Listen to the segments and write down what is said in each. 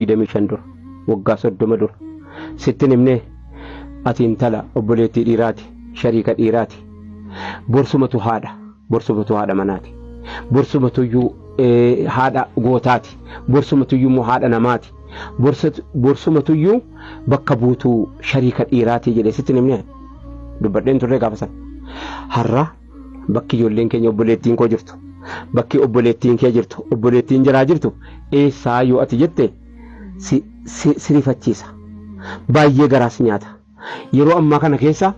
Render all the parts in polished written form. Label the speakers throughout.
Speaker 1: 25 dura, waggaa 30 dura sittin himnee ati intala obboleettii dhiiraati, shariika dhiiraati. Borsumatu haadha, borsumatu haadha manaati. Borsumatuyyuu haadha gootaati. Borsumatuyyuu immoo haadha namaati. Borsumatuyyuu bakka buutuu shariika dhiiraati jedhee sittin himnee dubbadheen turre gaafa sana. Har'a bakki ijoolleen keenya obboleettiin koo jirtu, bakki obboleettiin kee jirtu, obboleettiin jaraa jirtu eessaa yoo ati jette si, si, si rifachiisa. Baay'ee garaa si nyaata. Yeroo ammaa kana keessa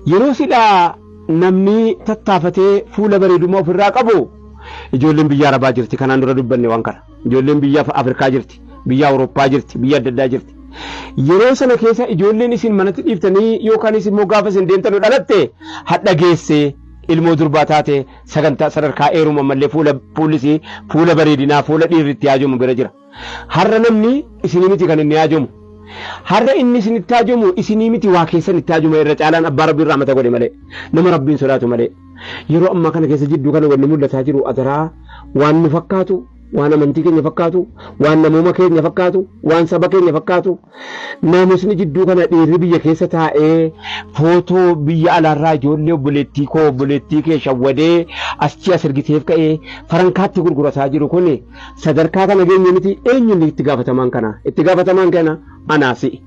Speaker 1: yeroo silaa namni tattaafatee fuula bareedummaa ofirraa qabu ijoolleen biyya Arabaa jirti kanaan dura dubbanne waan kana. Ijoolleen biyya Afrikaa jirti, biyya Awurooppaa jirti, biyya adda addaa jirti. Yeroo sana keessa ijoolleen isin manatti dhiiftanii yookaanis immoo gaafa isin deemtanu dhalatte hadha geessee ilmoo durbaa taate sagantaa sadarkaa eeruma ammallee fuula fuullisii fuula bareedinaa fuula dhiirri itti haajomu bira jira. Har'a namni isinii miti kan inni haajomu. Har'a inni isinitti haajomu isinii miti waa keessan itti haajoma irra caalaan abbaa rabbiin rahmata godhe malee nama rabbiin sodaatu malee. Yeroo ammaa kana keessa jidduu kana wanni mul'ataa jiru adaraa waan nu fakkaatu, waan amantii keenya fakkaatu, waan namooma keenya fakkaatu, waan saba keenya fakkaatu. Naamusni jidduu kana dhiirri biyya keessa taa'ee footoo biyya alaarraa ijoollee obboleettii koo obboleettii kee shawwadee achi as ergiteef ka'ee farankaatti gurgurataa jiru kun sadarkaa kana geenye miti eenyuun itti gaafatamaan kana itti gaafatamaan kana anaa si'i.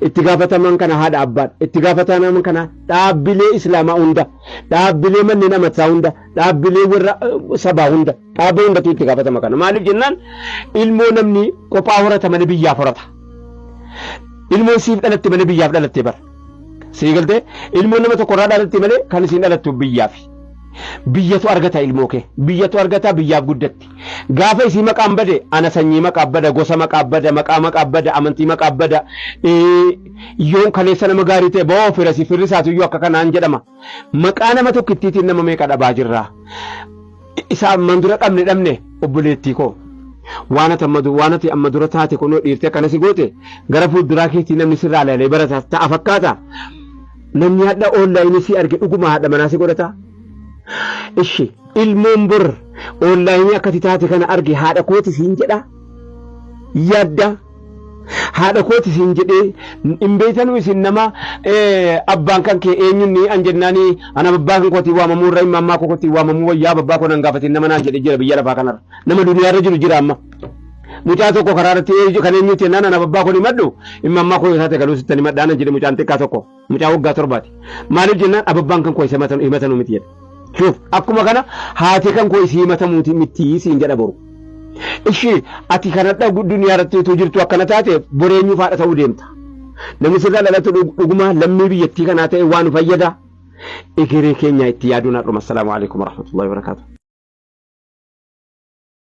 Speaker 1: Itti gaafatamaan kana haadha abbaadha. Itti gaafatamaan kana dhaabbilee islaamaa hunda, dhaabbilee manneen amantaa hunda, dhaabbilee warra sabaa hunda, dhaabbii hundatu itti gaafatama kana. Maaliif jennaan ilmoo namni qophaa horata malee biyyaaf horata. Ilmoon siif dhalatte malee biyyaaf dhalatte bara. Sii galtee ilmoon nama tokko irraa dhalatte malee kan isiin dhalattu biyyaafi. Biyyatu argata ilmoo kee. Biyyatu argata biyyaaf guddatti. Gaafa isii maqaan bade ana sanyii maqaaf bada, gosa maqaaf bada, maqaa maqaaf bada, amantii maqaaf bada. Yoon kaleessa nama gaarii ta'e boo firasi firri isaatuyyuu akka kanaan jedhama. Maqaa nama tokkittiitiin nama meeqa dhabaa jirra. Isa ammaan dura dhabne dhabne obboleettii koo. Waan ati amma waan ati amma dura taate kunoo dhiirti akkana si goote gara fuulduraa keetii namni sirraa ilaalee barata ta'a fakkaata. Namni hadha online si arge dhuguma haadha manaa si godhata? Ishi ilmoon bor online akkati taate kana arge haadha kooti siin jedha? Yaadda haadha kooti siin jedhee hin beeytanuu isin nama abbaan kan kee eenyunni an jennaani ana abbaa kan kootii waamamuu irra imma ammaa kootii waamamuu wayyaa abbaa koo nan gaafatin nama naan jedhe jira biyya lafaa kanarra nama duniyaarra jiru jira amma. Mucaa tokko karaa irratti kan eenyuti jennaan ana abbaa koo himadhu imma ammaa koo yoo taate galuu sittan himadhaa nan jedhe mucaan xiqqaa tokko mucaa waggaa 7ti. Maaliif jennaan ababbaan kan koo isa himatanu miti jedhe. Shuuf akkuma kana haati kan koo isii himatamuuti miti siin jedha boru. Ishii ati kanadha duniyaa irratti utuu jirtu akkana taate boreenyuuf haadha ta'uu deemta. Namni sirraa dhalatu dhuguma lammii biyyattii kanaa ta'e waan nu fayyada. Egeree keenya itti yaaduun har'uma. Assalaamu alaikum warahmatullahi wabarakatuh.